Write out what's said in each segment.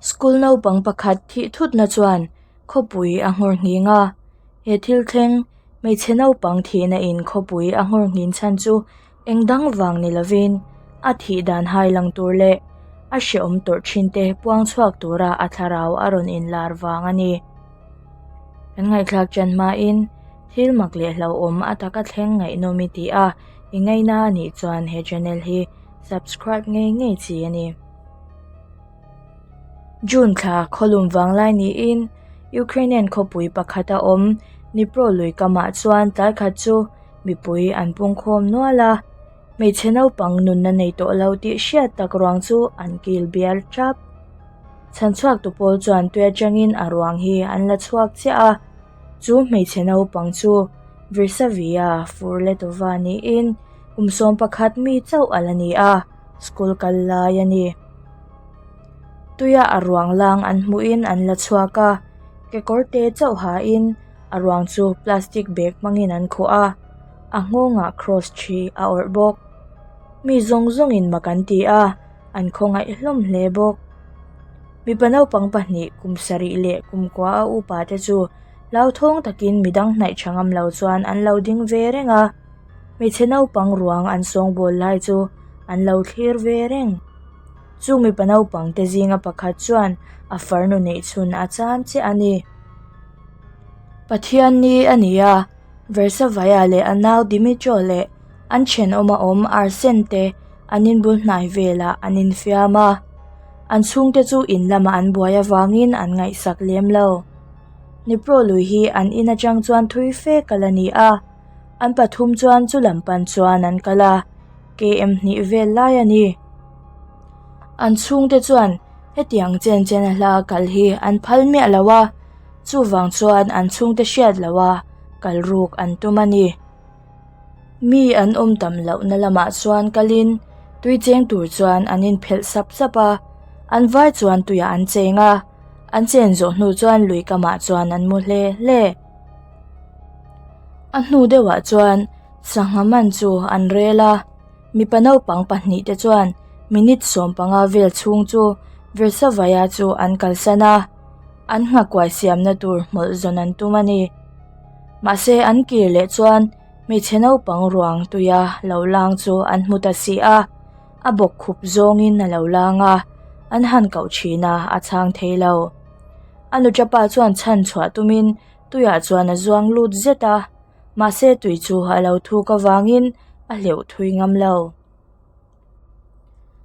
School naupang pakhat thih thutna chuan khawpui a nghawr nghing a, he thil thleng hmeichhe naupang thihna in khawpui a nghawr nghin chhan chu eng dang vang ni lovin a thih dan hai lang tur leh a hrehawm tawrh thin te puang chhuak tura a thlarau a rawn inlar vang a ni. Kan ngaihthlak ṭan hmain thil mak leh hlauhawm a taka thleng ngaihnawm i ti a, i ngaina a nih chuan he channel hi subscribe ngei ngei chi a ni. June thla khawlum vanglai niin Ukrainian khawpui pakhata awm Dnipro lui kamah chuan tlai khat chu mipui an pungkhawm nual a, hmeichhe naupang nunna nei tawh lo tih hriat tak ruang chu an kil bial tap. Chhanchhuak tu pawl chuan tui atangin a ruang hi an la chhuak chiah a, chu hmeichhe naupang chu Virsavia Furletova niin kum 11 mi chauh a la ni a, school kal lai a ni. Tuia a ruang lang an hmuhin an la chhuak a, kekawr te chauh hain a ruang chu plastic bag hmangin an khuh a, a nghawngah cross thi a awrh bawk. Mi zawng zawngin mak an ti a, an khawngaih hlawm hle bawk. Mipa naupang pahnih kum sarih leh kum kua a upa te chu hlauthawng takin midang hnaih tha ngam lo chuan an lo ding ve reng a, hmeichhe naupang ruang an sawngbawl lai chu an lo thlir ve reng. Chu mipa naupang te zinga pakhat chuan a farnu neih chhun a chan chiah a ni. Pathian ni a ni a, Versavaya leh a nau Dimitro leh an thenawm a awm Arsen te an inbul hnai velah an infiam a. An chhungte chu in lamah an buai avangin an ngaihsak lem lo. Dnipro lui hi an in atang chuan thui fe kal a ni a, an pathum chuan chu lam pan chuan an kal a, km hnih vel lai a ni. An chhungte chuan hetiang chen chen a hla kal hi an phal miah lo a, chuvang chuan an chhungte hriat loh a kal ruk an tum a ni. Mi an awm tam lohna lamah chuan kalin tui cheng tur chuan an inphelh sap sap a, an vai chuan tuiah an cheng a, an chen zawh hnu chuan lui kamah chuan an mu hle hle. A hnu deuhah chuan sangha man chu an rel a, mipa naupang pahnih te chuan minute 15 vel chhung chu Versavaya chu an kalsan a, an nghakuai siamna tur hmawlh zawn an tum a ni. Mahse an kir leh chuan hmeichhe naupang ruang tuia lo lang chu an hmu ta si a, a bawk khup zawngin a lo lang a, an han koh thin a, a chhang thei lo. A nuṭapa chuan chhan chhuah tumin tuiah chuan a zuang lut zet a, mahse tui chu a lo thuk avangin a hleuh thui ngam lo.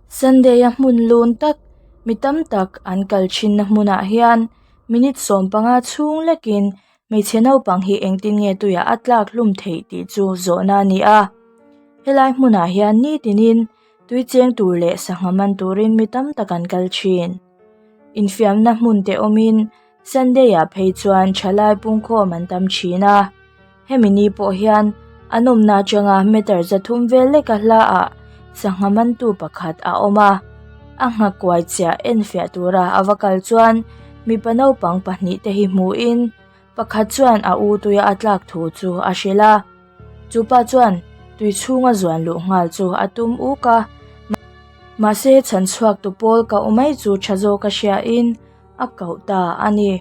Sunday a hmun lun tak mi tam tak an kal thinna hmunah hian minute 15 chhung lekin hmeichhe naupang hi engtin nge tuiah a tlak hlum theih tih chu zawhna a ni a. Helai hmunah hian nitinin tui cheng tur leh sangha man turin mi tam tak an kal thin. Infiamna hmun te awmin Sunday ah phei chuan thalai pungkhawm an tam thin a, hemi ni pawh hian an awmna atanga meter 300 vel leka hla ah sangha mantu pakhat a awm a, a nghakuai chiah enfiah tura a va kal chuan mipa naupang pahnih te hi hmuhin pakhat chuan a u tuia a tlak thu chu a hrilh a, chupa chuan tui chhunga zuan luh nghal chu a tum uk a, mahse chhan chhuak tu pawl ka awm mai chu tha zawk a hriain a koh ta a ni.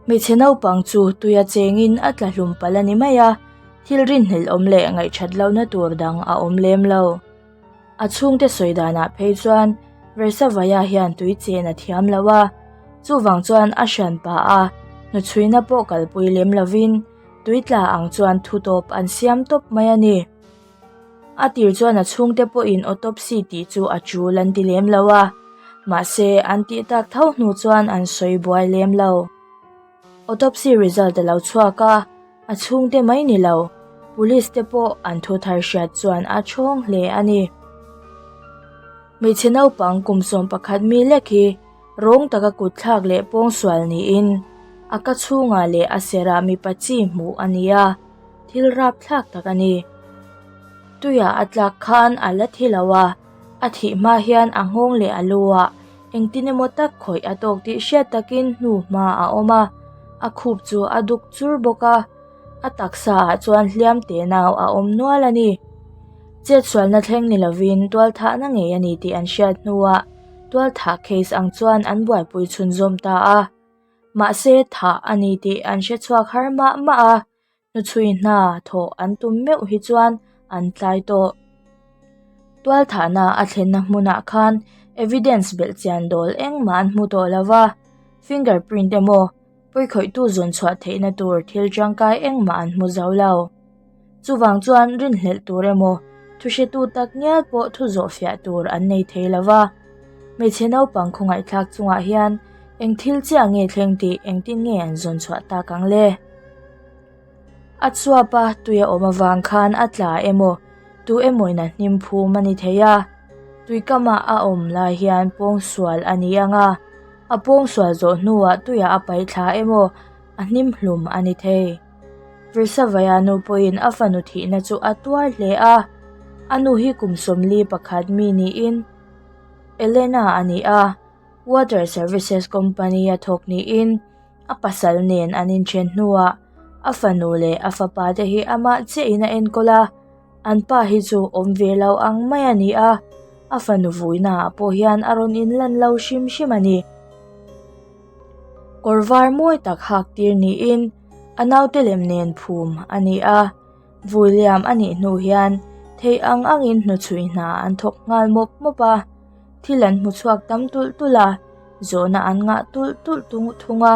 Hmeichhe naupang chu tuia chengin a tla hlum palh a ni mai a, thil rinhlelh awm leh ngaihthat lohna tur dang a awm lem lo. A chhungte sawi danah phei chuan Versavaya hian tui chen a thiam lo a, chuvang chuan a hran pah a, hnuchhuina pawh kalpui lem lovin tui tla ang chuan thu tawp an siam tawp mai a ni. A tir chuan a chhungte pawhin autopsy tih chu a tul an ti lem lo a, mahse an tih tak tho hnu chuan an sawi buai lem lo. Autopsy result a lo chhuak a, a chhungte mai ni lo, police te pawh an thu thar hriat chuan a thawng hle a ni. Hmeichhe naupang kum 11 mi lek hi rawng taka kut thlak leh pawngsual niin a ka chhungah leh a serah mipa chi hmuh a ni a. Thil rap thlak tak a ni. Tuiah a tlak khan a la thi lo a, a thih hma hian a nghawng leh a lu ah engtin emaw tak khawih a tawk tih hriat takin hnu hma a awm a, a khup chu a duk chur bawk a, a taksa ah chuan hliam te nau a awm nual a ni. Chetsualna thleng ni lovin tualthahna ngei a ni tih an hriat hnuah. Tualthah case ang chuan an buaipui chhunzawm ta a. Mahse thah a ni tih an hre chhuak har mah mah a, hnuchhui hna thawh an tum meuh hi chuan an tlai tawh. Tualthahna a thlenna hmunah khan evidence belh chian dawl engmah an hmu tawh lo va, finger print emaw pawikhawihtu zawn chhuah theihna tur thil tangkai engmah an hmu zo lo. Chuvang chuan rinhlelh tur emaw thuhretu tak ngial pawh thu zawh fiah tur an nei thei lo va. Hmeichhe naupang khawngaihthlak chungah hian eng thil chiah nge thleng tih engtin nge an zawn chhuah tak ang le? A chuap a tui a awm avang khan a tla emaw tu emawin a hnim phum a ni thei a, tuikama a awm lai hian pawngsual a ni ang a, a pawngsual zawh hnuah tuiah a paih thla emaw a hnim hlum a ni thei. Virsavaya nu pawhin a fanu thihna chu a tuar hle a, a nu hi kum 41 mi niin Elena a ni a, Water Services Company a thawk niin a pasal nen an inthen hnuah a fanu leh a fapa te hi amah chiahin a enkawl a, an pa hi chu awm ve lo ang mai a ni a, a fanu vuinaah pawh hian a rawn inlan lo hrim hrim a ni. Kawr var mawi tak hak tir niin a naute lem nen phum a ni a, vui liam a nih hnu hian theih ang angin hnuchhui hna an thawk nghal mawp mawp a. Thil an hmu chhuak tam tulh tulh a, zawhna an ngah tulh tulh thung a.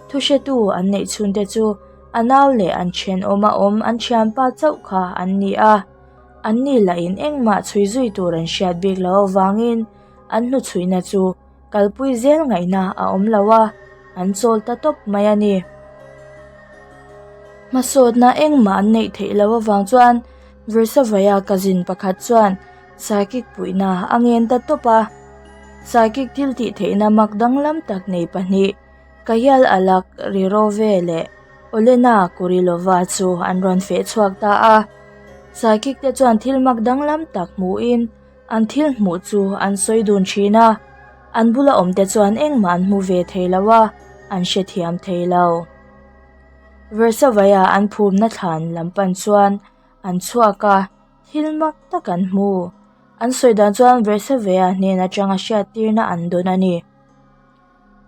Thuhretu an neih chhunte chu a nau leh an thenawm a awm an thianpa chauh kha an ni a. An ni lahin engmah chhui zui tur an hriat bik loh avangin an hnuchhuihna chu kalpui zel ngaihna a awm lo a, an chawl ta tawp mai a ni. Hmasawtna engmah an neih theih loh avang chuan Versavaya cousin pakhat chuan Psychic puihna a ngen ta tawp a. Psychic thil tih theihna mak danglam tak nei pahnih, Kahyal Alak Rirove leh Olena Kurilova chu an rawn feh chhuak ta a. Psychic te chuan thil mak danglam tak hmuhin an thil hmuh chu an sawi dun thin a, an bula awmte chuan engmah an hmu ve thei lo a, an hrethiam thei lo. Versavaya an phumna thlan lam pan chuan an chhuak a. Thil mak tak an hmu. An sawi dan chuan Versavea hnen atanga hriattirna an dawn a ni.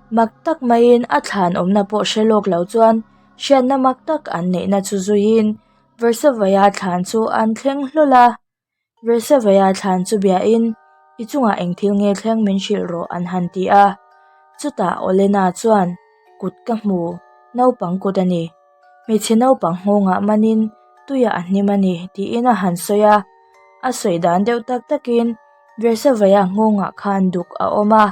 Mak tak maiin a thlan awmna pawh hre lawk lo chuan hriatna mak tak an neihna chu zuiin Versavea thlan chu an thleng hlawl a. Versavea thlan chu biain i chungah eng thil nge thleng min hrilh rawh an han ti a. Chutah Olena chuan kut ka hmu, naupang kut a ni. Hmeichhe naupang nghawngah manin tuiah a hnim a ni tiin a han sawi a, a sawi dan deuh tak takin Versavaya nghawngah khan duk a awm a,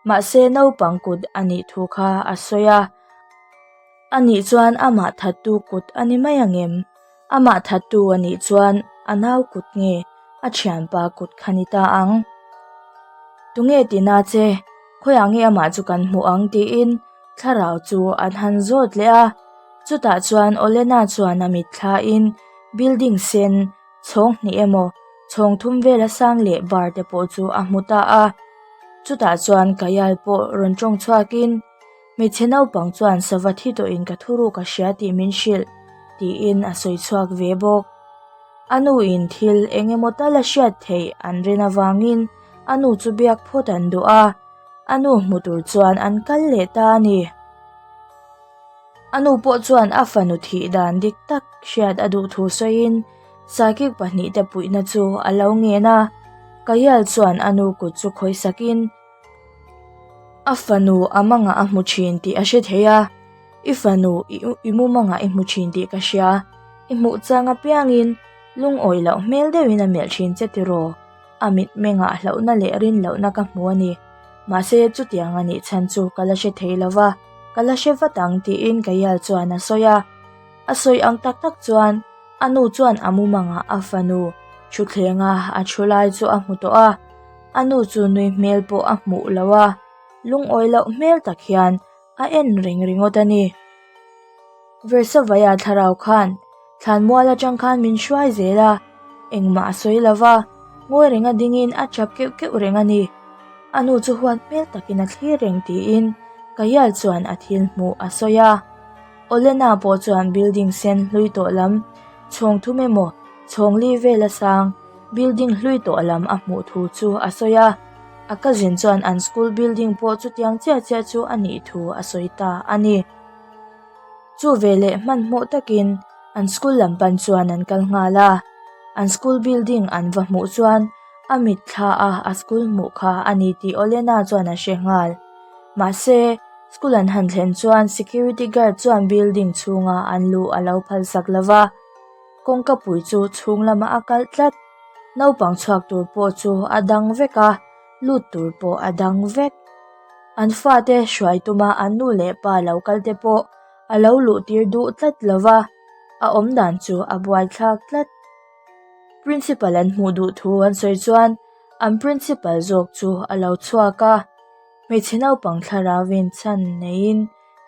mahse naupang kut a nih thu kha a sawi a. A nih chuan amah thattu kut a ni mai ang em? Amah thattu a nih chuan a nau kut nge a thianpa kut kha ni ta ang? Tunge tina che, khawiah nge amah chu kan hmuh ang tiin Thlarau chu an han zawt leh a, chutah chuan Olena chuan a mitthlain building sen chhawng hnih emaw chhawng thum vela sang leh bar te pawh chu a hmu ta a. Chutah chuan Kayal pawh rawn tawng chhuakin, Hmeichhe naupang chuan sava thi tawhin ka thuruk a hria tih min hrilh, tiin a sawi chhuak ve bawk. A nuin thil eng emaw tal a hriat theih an rin avangin a nu chu biak phawt an duh a. A nu hmu tur chuan an kal leh ta a ni. A nu pawh chuan a fanu thih dan dik tak hriat a duh thu sawiin Psychic pahnihte puihna chu a lo ngen a. Kayal chuan a nu kut chu khawih sakin a fanu a mangah a hmu thin tih a hre thei a, I fanu i mumangah i hmu thin tih ka hria, i hmuh chang apiangin lungawi loh hmel deuhin a melh thin che tiraw? A mitmengah hlauhna leh rinlohna ka hmu a ni. Mahse, chutiang a nih chhan chu ka la hre thei lo va, ka la hre vat ang tiin Kayal chuan a sawi a. A sawi ang tak tak chuan a nu chuan a mumangah a fanu thuthlenga a thu lai chu a hmu tawh a. A nu chu nui hmel pawh a hmuh lo a, lungawi loh hmel tak hian a en reng ringawt a ni. Versavaya thlarau khan thlanmual atang khan min hruai zel a, engmah a sawi lo va, ngawi renga dingin a tap keuh keuh reng a ni. A nu chu huat hmel takin a thlir reng tiin Kayal chuan a thil hmuh a sawi a. Olena pawh chuan building sen hlui tawh lam chhawng thum emaw chhawng li vela sang building hlui tawh lam a hmuh thu chu a sawi a. A cousin chuan an school building pawh chutiang chiah chiah chu a nih thu a sawi ta a ni. Chu veleh hmanhmawh takin an school lam pan chuan an kal nghal a, an school building an va hmuh chuan a mitthla a a school hmuh kha a ni tih Olena chuan a hre nghal. Mahse, school an han thlen chuan security guard chuan building chhunga an luh a lo phalsak lo va, kawngka pui chu chhung lamah a kalh tlat. Naupang chhuak tur pawh chu a dang vek a, lut tur pawh a dang vek. An fate hruai tuma an nu leh pa lo kal te pawh a lo luh tir duh tlat lo va, a awm dan chu a buaithlak tlat. Principal an hmuh duh thu an sawi chuan an principal zawk chu a lo chhuak a, hmeichhe naupang thlarauin chhan neiin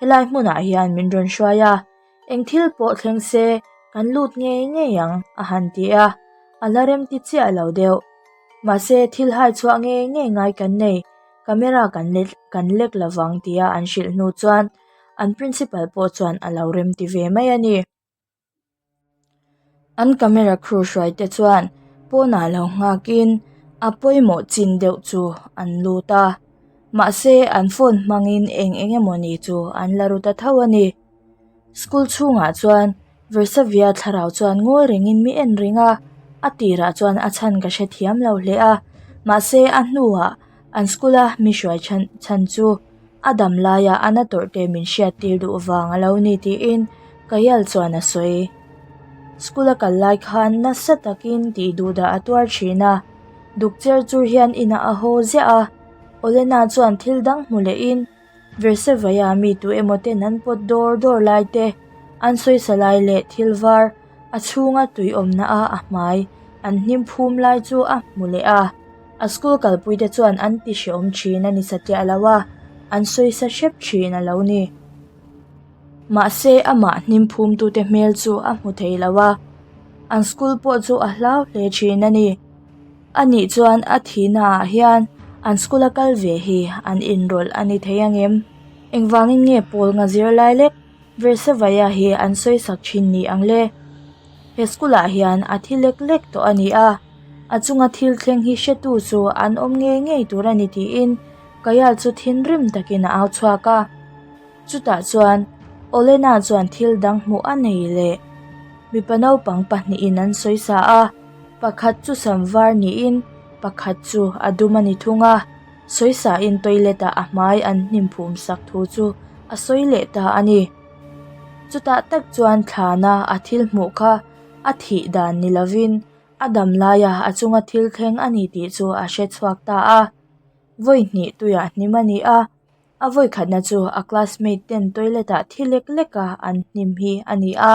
helai hmunah hian min rawn hruai a. Eng thil pawh thleng se kan lut ngei ngei ang a han ti a, a la rem ti chiah lo deuh. Mahse thil hai chhuah ngei ngei ngai kan nei, camera kan let kan lek lovang tia an hrilh hnu chuan an principal pawh chuan a lo rem ti ve mai a ni. An camera crew hruai te chuan pawnah lo nghakin a pawimawh chin deuh chu an lut a, mahse an phone hmangin eng eng emawni chu an la ru ta tho a ni. School chhungah chuan Versavia thlarau chuan ngawi rengin mi en reng a, a tirah chuan a chhan ka hrethiam lo hle a, mahse a hnuah an school a mi hruai chhan chhan chu a dam laia a na tawrh te min hriattir duh vang a lo ni tiin Kayal chuan a sawi. School a kal lai khan nasa takin tih duh dah a tuar thin a, duk cher chur hian inah a haw ziah a, Olena chuan thil dang hmu lehin Versavaia mi tu emaw ten an pawt dawr dawr lai te, an sawisa lai leh thil var a chhunga tui awmna a a hmai an hnim phum lai chu a hmu leh a. A school kalpui te chuan an ti hrehawm thin a ni satliah lo a, an sawisa hrep thin a lo ni. Mahse amah hnim phum tute hmel chu a hmu thei lo a, an school pawh chu a hlau hle thin a ni. A nih chuan a thihna ah hian an school a kal ve hi an inrawlh a ni thei angem? Engvangin nge pawl nga zir lai lek Versavaya hi an sawisak thin ni ang le? He school ah hian a thi lek lek tawh a ni a, a chunga thil thleng hi hretu chu an awm ngei ngei tur a ni tiin Kayal chu thinrim takin a au chhuak a. Chutah chuan Olena chuan thil dang hmuh a nei leh mipa naupang pahnihin an sawisa a. Pakhat chu sam var niin pakhat chu a dum a ni thung a, sawisain toilet ah a hmai an hnim phum sak thu chu a sawi leh ta a ni. Chutah tak chuan thlana a thil hmuh kha a thih dan ni lovin a dam laia a chunga thil thleng a ni tih chu a hre chhuak ta a. Vawi hnih tuiah hnim a ni a, a vawi khatna chu a classmate ten toilet ah thi lek lek a an hnim hi a ni a.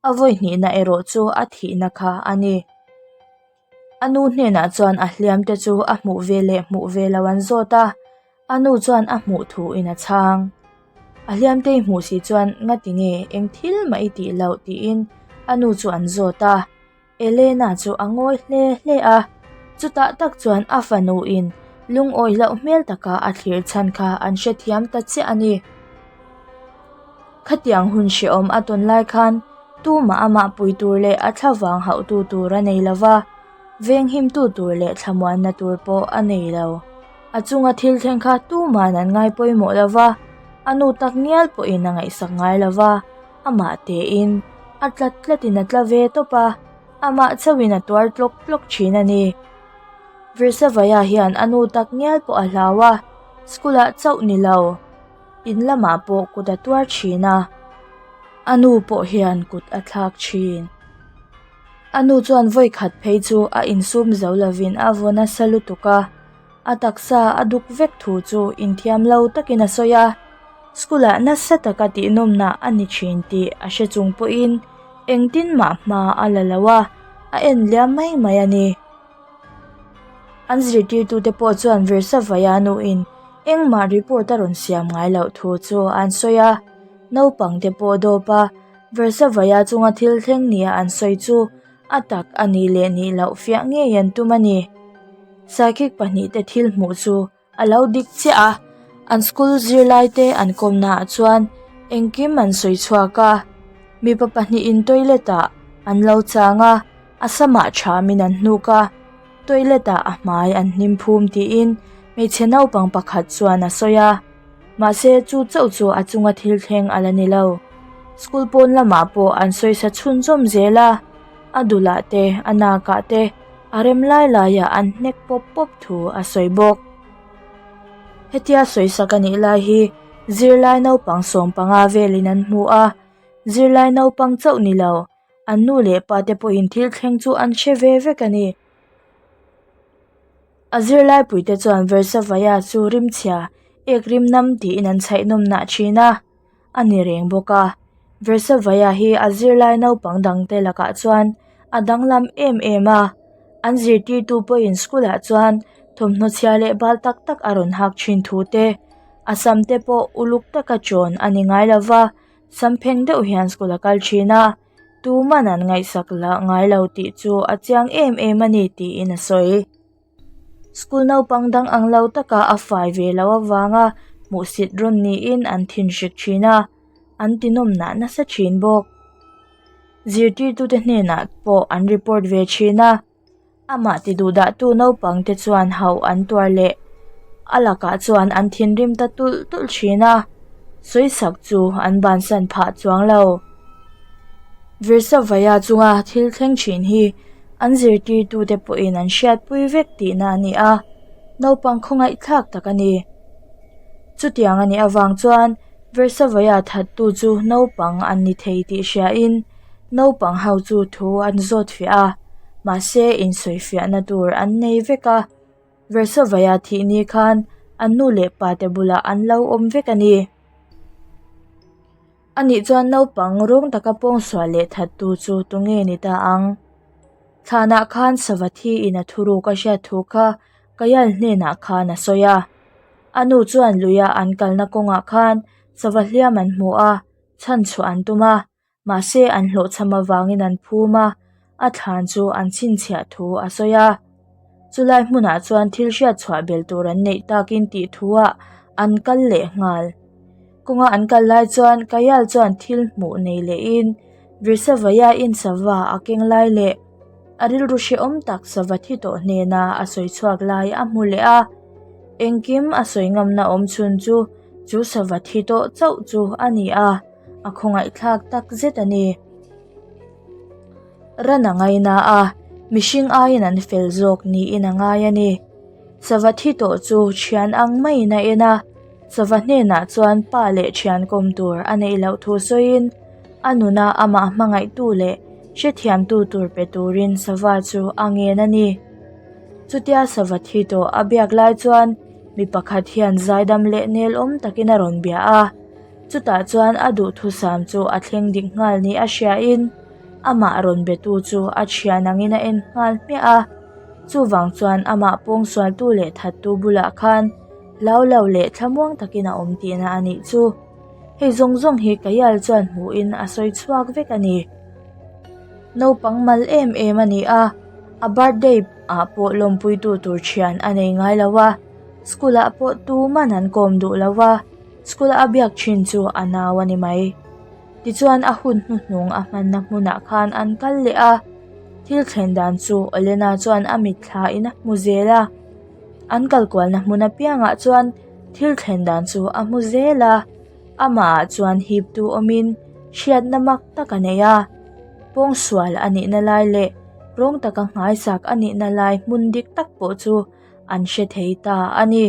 A vawi hnihna erawh chu a thihna kha a ni. A nu hnenah chuan a hliam te chu a hmuh ve leh hmuh ve lo an zawt a, a nu chuan a hmuh thu in a chhang. A hliam te i hmuh si chuan ngati nge eng thil mah i tih loh tiin a nu chu an zawt a. Elena chu a ngawi hle hle a, chutah tak chuan a fanu in lungawi loh hmel taka a thlir chhan kha an hrethiam ta chiah a ni. Khatiang hun hrehawm a tawn lai khan tumah amah pui tur leh a thlavang hauhtu tur a nei lo va, venghimtu tur leh thlamuanna tur pawh a nei lo. A chunga thil thleng kha tuma'n an ngai pawimawh lo va, a nu tak ngial pawhin a ngaihsak ngai lo va, amah tein a tlat tlatin a tla ve tawp a, amah chauhin a tuar tlawk tlawk thin a ni. Virsavaya hian a nu tak ngial pawh a hlau a, school ah chauh ni lo. In lamah pawh kut a tuar thin a, a nu pawh hian kut a thlak thin. A nu chuan vawi khat phei chu a insum zo lovin a vaw nasa lutuk a, a taksa a duk vek thu chu inthiam lo takin a sawi a. School ah nasa taka tihnawmna a ni thin tih a hre chung pawhin engtin mah hma a la lo a, a en liam mai mai a ni. An zirtirtute pawh chuan Virsavaya nuin engmah report a rawn siam ngai loh thu chu an sawi a, naupangte pawh dawp a, Virsavaya chunga thil thleng nia an sawi chu a tak a nih leh nih loh fiah ngei an tum a ni. Psychic pahnihte thil hmuh chu A lo dik chiah a, an school zirlai te an kawmna ah chuan engkim an sawi chhuak a, mipa pahnihin toilet ah an lo chang a, a samah thamin an hnuk a, toilet ah a hmai an hnim phum tiin. Hmeichhe naupang pakhat chuan a sawi a, mahse chu chauh chu a chunga thil thleng a la ni lo. School pawn lamah pawh an sawisa chhunzawm zel a, a dulah te, a nakah te, a rem lai laiah an hnek pawp pawp thu a sawi bawk. Hetia sawisak a nih lai hi zirlai naupang 15 velin an hmu a, zirlai naupang chauh ni lo, an nu leh pa te pawhin thil thleng chu an hre ve vek a ni. A zirlaipuite chuan Versavaya chu rimchhia ek rim nam tiin an chhaih nawm nah thin a, a ni reng bawk a. Versavaya hi a zirlai naupang dangte lakah chuan a danglam em em a, an zirtirtu pawhin school ah chuan thawmhnaw chhia leh bal tak tak a rawn hak thin thu te, a sam te pawh uluk taka chawn a ni ngai lova, sam pheng deuh hian school a kal thin a. Tuman an ngaihsak lah ngai lo tih chu a chiang em em a ni tiin a sawi. School naupang dang ang lo taka a fai ve loh avanga hmuhsit rawn niin an thinhrik thin a, an tinawm nah nasa thin bawk. Zirtirtute hnenah pawh an report ve thin a. Amah ti duhdahtu naupangte chuan hauh an tuar leh a lakah chuan an thinrim ta tulh tulh thin a, sawisak chu an bansan phah chuang lo. Virsavaya chunga thil thleng thin hi an zirtirtute pawhin an hriatpui vek tihna a ni a, naupang khawngaihthlak tak a ni. Chutiang a nih avang chuan Virsavaya thattu chu naupang an ni thei tih hriain, Naupang ho chu thu an zawt fiah a, mahse insawifiahna tur an nei vek a. Versavaya thih ni khan an nu leh pa te bulah an lo awm vek a ni. Anih chuan naupang rawng taka pawngsual leh thattu chu tunge ni ta ang? Thlanah khan sava thiin a thuruk a hriat thu kha Kayal hnenah khan a sawi a. A nu chuan luia an kalna kawngah khan sava hliam an hmu a, chhanchhuah an tum a. Mahse an hlawhchham avangin an phum a, a thlan chu an chhinchhiah thu a sawi a. Chulai hmunah chuan thil hriatchhuah bel tur an neih takin tih thuah an kal leh nghal. Kawnga an kal lai chuan Kayal chuan thil hmuh nei lehin Virsavaya in sava a keng lai leh a rilru hrehawm tak sava thi tawh hnena a sawi chhuak lai a hmu leh a. Engkim a sawi ngamna awm chhun chu chu sava thi tawh chauh chu a ni a. a khawngaihthlak tak zet a ni. Ran a ngaina a, mihring aiin an fel zawk niin a ngai a ni. Sava thi tawh chu thian ang maiin a en a, sava hnenah chuan pa leh thian kawm tur a neih loh thu sawiin a nuna amah hmangaihtu leh hrethiamtu tur pe turin sava chu a ngen a ni. Chutia sava thi tawh a biak lai chuan mi pakhat hian zaidam leh nelawm takin a rawn bia a. Chutah chuan a duhthusam chu a thleng dik nghal ni a hriain amah rawn betu chu a thian angin a en nghal hmiah a. Chuvang chuan amah pawngsualtu leh thattu bulah khan hlau lo leh thlamuang takin a awm tihna a nih chu. Hei zawng zawng hi Kayal chuan hmuhin a sawi chhuak vek a ni. Naupang mal em em a ni a, a birthday ah pawh lawmpuitu tur thian a nei ngai lo a, school ah pawh tuman an kawm duh lo a. School a biak thin chu a nau a ni mai. Tichuan a hun hnuhnung a hmanna hmunah khan an kal leh a, thil thlen dan chu Olena chuan a mitthla in a hmu zel a. An kal kualna hmun apiangah chuan thil thlen dan chu a hmu zel a, amahah chuan hiptu awmin hriatna mak tak a nei a. Pawngsual a nihna lai leh rawng taka nghaisak a nihna lai hmun dik tak pawh chu an hre thei ta a ni.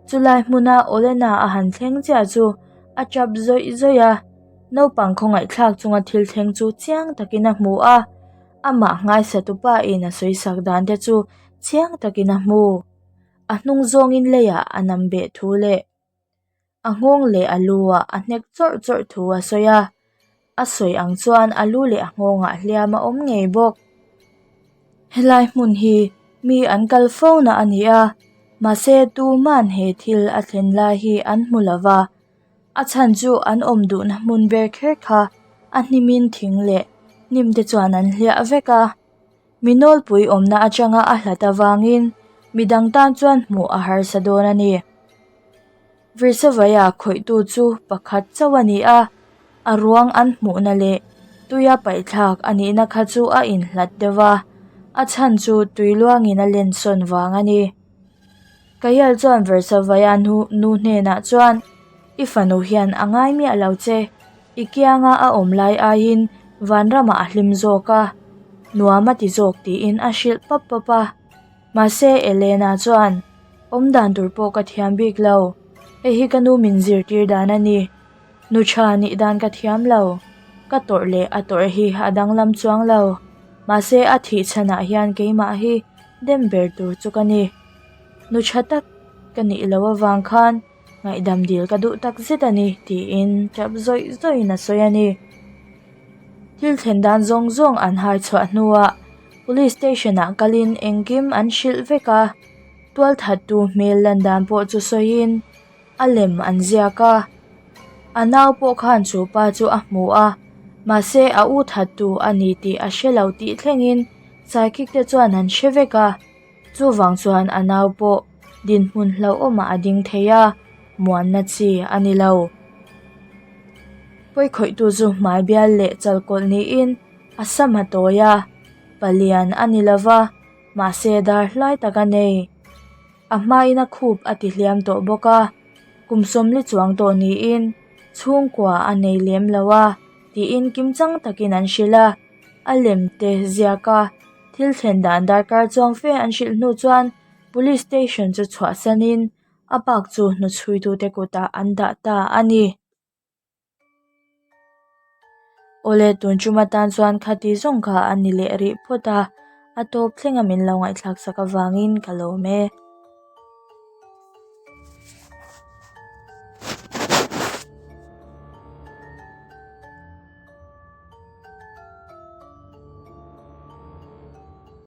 Chulai hmuna Olena a han thleng chiah chu a tap zawih zawih a, naupang khawngaihthlak chunga thil thleng chu chiang takin a hmu a, amah nghaisatu pa in a sawisak dan te chu chiang takin a hmu. A hnung zawngin leiah a nam beh thu leh a nghawng leh a lu ah a hnek chawrh chawrh thu a sawi a, a sawi ang chuan a lu leh a nghawngah hliam a awm ngei bawk. Helai hmun hi mi an kal fo na a ni a, mahse tuman he thil a thlen lai hi an hmu lo va, a chhan chu an awm duhna hmun ber kher kha a hnimin thing leh hnim te chuan an hliah vek a, mi nawlpui awmna atanga a hlat avangin midang tan chuan hmuh a harsa dawn a ni. Virsavaya khawihtu chu pakhat chauh a ni a, a ruang an hmuhna leh tuia paihthlak a nihna kha chu a inhlat deuh a, a chhan chu tui luangin a len sawn vang a ni. Kayal chuan Versavaya nu nu hnenah chuan, I fanu hian a ngai miah lo che, i kianga a awm lai aiin vanramah a hlim zawk a, nuam a ti zawk tiin a hrilh pap pap a. Mahse Elena chuan, Awm dan tur pawh ka thiam bik lo, hei hi ka nu min zirtir dan a ni. Nu tha nih dan ka thiam lo, ka tawrh leh a tawrh hi a danglam chuang lo. Mahse a thih chhanah hian keimah hi dem ber tur chu ka ni. Nu tha tak ka nih loh avang khan ngaihdam dil ka duh tak zet a ni tiin tap zawih zawihin a sawi a ni. Thil thlen dan zawng zawng an hai chhuah hnuah police station ah kalin engkim an hrilh vek a, tualthattu hmel lan dan pawh chu sawiin a lem an ziak a, a nau pawh khan chu pa chu a hmu a, mahse a u thattu a ni tih a hre lo tih thlengin psychic te chuan an hre vek a, chuvang chuan a nau pawh dinhmun hlauhawmah a ding thei a, muanna chi a ni lo. Pawikhawihtu chu hmai bial leh chalkawlh niin a sam a tawi a, palian a ni lova, mahse dar hlai tak a nei. A hmain a khup a ti hliam tawh bawk a, kum sawmli chuang tawh niin chhungkua a nei lem lo a tiin kimchang takin an hrilh a, a lem te ziak a, thil thlen dan darkar chuang fe an hrilh hnu chuan police station chu chhuahsanin a bak chu hnuchhuitute kutah an dah ta a ni. Awle tun tum atan chuan khati zawng kha a ni leh rih phawt a, a tawp thleng a min lo ngaihthlak sak avangin ka lawm e.